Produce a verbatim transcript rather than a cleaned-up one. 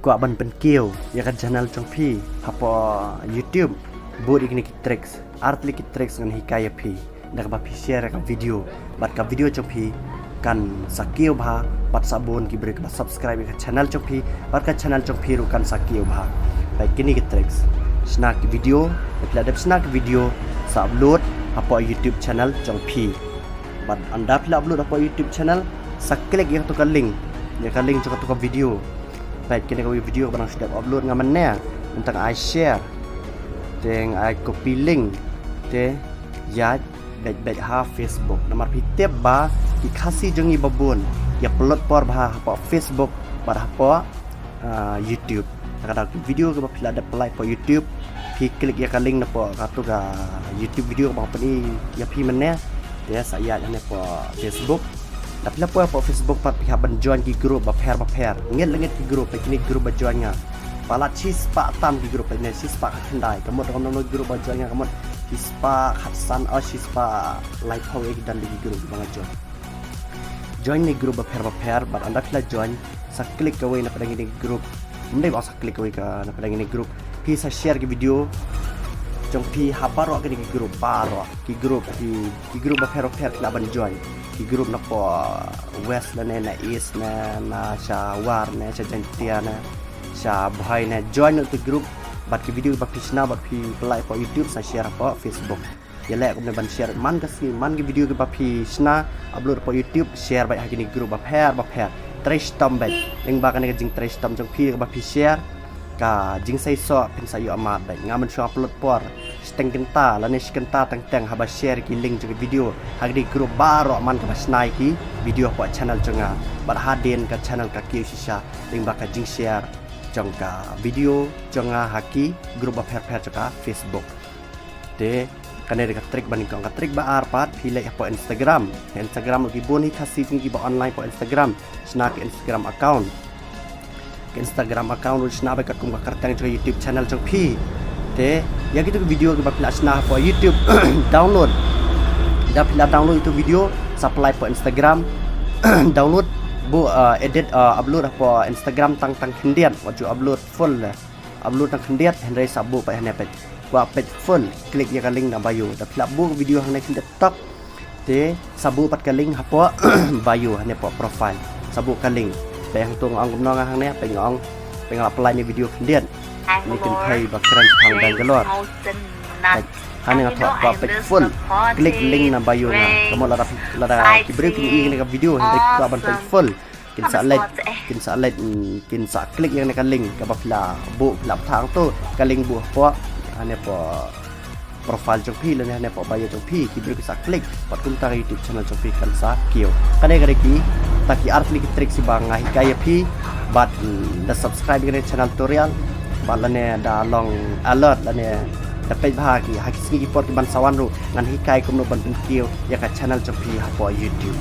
kwah ban pynkiew ïa ka channel jong phi hapoh YouTube, bud ïa kine ki tricks, artylli ki tricks ngan hikai ïa phi da kaba phi share ïa ka video, bad ka video jong phi kan sa kiew bha, bad sa bun ki briew kiba subscribe ïa ka channel jong phi, bad ka channel jong phi ruh kan sa kiew bha. Peit kine ki tricks. Shna ki video, da phi la dep shna ki video, sa upload hapoh YouTube channel jong phi. Bad ynda phi la upload hapoh YouTube channel, sa click ïa kato ka link, ïa ka link jong kato ka video. Peit kine kawei video ba nga shu dep upload nga mynne. Mynta ai share, te ai copy link, te ïaid beit beit ha Facebook. Namar phi tip ba ki Khasi jong ngi ba bun ki ïa pynlut por bha hapoh Facebook bad hapoh, ah, YouTube. Te ka dei ki video kiba phi la dep pynlait hapoh YouTube, phi click ïa ka link napoh kato ka YouTube video kaba nga pyni ïa phi mynne, te sa ïaid hangne hapoh Facebook. Da phi la poi hapoh Facebook pat phi hap ban join ki group bapher bapher. Ngeit la ngeit ki group, peit kine ki group ba join nga. Palat shispah tam ki group, peit ne shispah khyndai. Ka mut da kumno ki group ba join nga, ka mut shispah khatsan, oh, shispah laiphew ïa ki don da ki group ba nga join. Join ne group bapher bapher, bad ynda phi la join, sa click kawei na pdeng kine ki group. Ym dei ba sa click kawei ka na pdeng kine ki group. Phi sa share ki video jong phi ha baroh kine ki group, baroh ki group, ki, ki group bapher bapher phi lah ban join. Ki group napoh West lane na East ne, na sha War ne, sha Jaintia ne, sha Bhoi ne, join noh ki group. Bad ki video ba phi shna, ba phi pynlait hapoh YouTube, sa share hapoh Facebook. Ïaleh kumne ban share man ka sngi, man ki video kiba phi shna, upload hapoh YouTube, share beit ha kine ki group bapher bapher. Trei shitom beit. Lyngba kane ka jingtrei shitom jong phi kaba phi share, ka jingseisoh phin sa ïoh mad beit. Nga mynshuwa pynlut por shiteng kynta lane shi kynta teng teng haba share ki link jong ki video ha kine ki group baroh man kaba shna ïa ki video hapoh channel jong nga. Bad hadien ka channel ka kiew shisha lyngba ka jingshare jong ka video jong nga ha ki group bapher bapher jong ka Facebook. Te kane dei ka trick ba nyngkong. Ka trick ba ar pat, phi leit hapoh Instagram. Instagram ki bun hi Khasi jong ngi kiba online hapoh Instagram. Shna ka Instagram account. Ka Instagram account ruh shna beit katkum ka kyrteng jong ka YouTube channel jong phi. Te ïa kito ki video kiba phi la shna hapoh YouTube, download. Da phi la download ito video, sa pynlait hapoh Instagram. Download, buh, uh, edit, uh, upload hapoh Instagram tang tang khyndiat, wat ju upload full leh. Upload tang khyndiat, hynrei sa buh pat hangne peit. Kwah peit full, click ïa ka link na bio. Da phi la buh video hangne khyndiat tok, te sa buh pat ka link hapoh bio, hangne hapoh profile. Sa buh ka link. Peit hangto nga ong kumno nga hangne, peit nga ong, peit nga la pynlait ne video khyndiat. Ni kynthei ba kren shaphang Bangalore. Peit, hangne nga thoh kwah peit full. Click link na bio nga. Ka mut lada, lada ki briew kin ïohi ïa kane ka video, hynrei kwah ban peit full. Kin sa leit, kin sa leit, mm, kin sa click ïa kane ka link kaba phi la buh, phi la pynthang to, ka link buh hapoh, hangne hapoh profile jong phi lane hangne hapoh bio jong phi, ki briew kin sa click, bad kumta ka YouTube channel jong phi kan sa kiew. Kane ka dei kita ki artylli ki trick kiba nga hikai ïa phi, bad, mm, da subscribe ïa kane ka channel tutorial, bad lane da long alert lane da peit bha ki, ha ki sngi ki por kiban sa wan ruh ngan hikai kumno ban pynkiew ïa ka channel jong phi hapoh YouTube.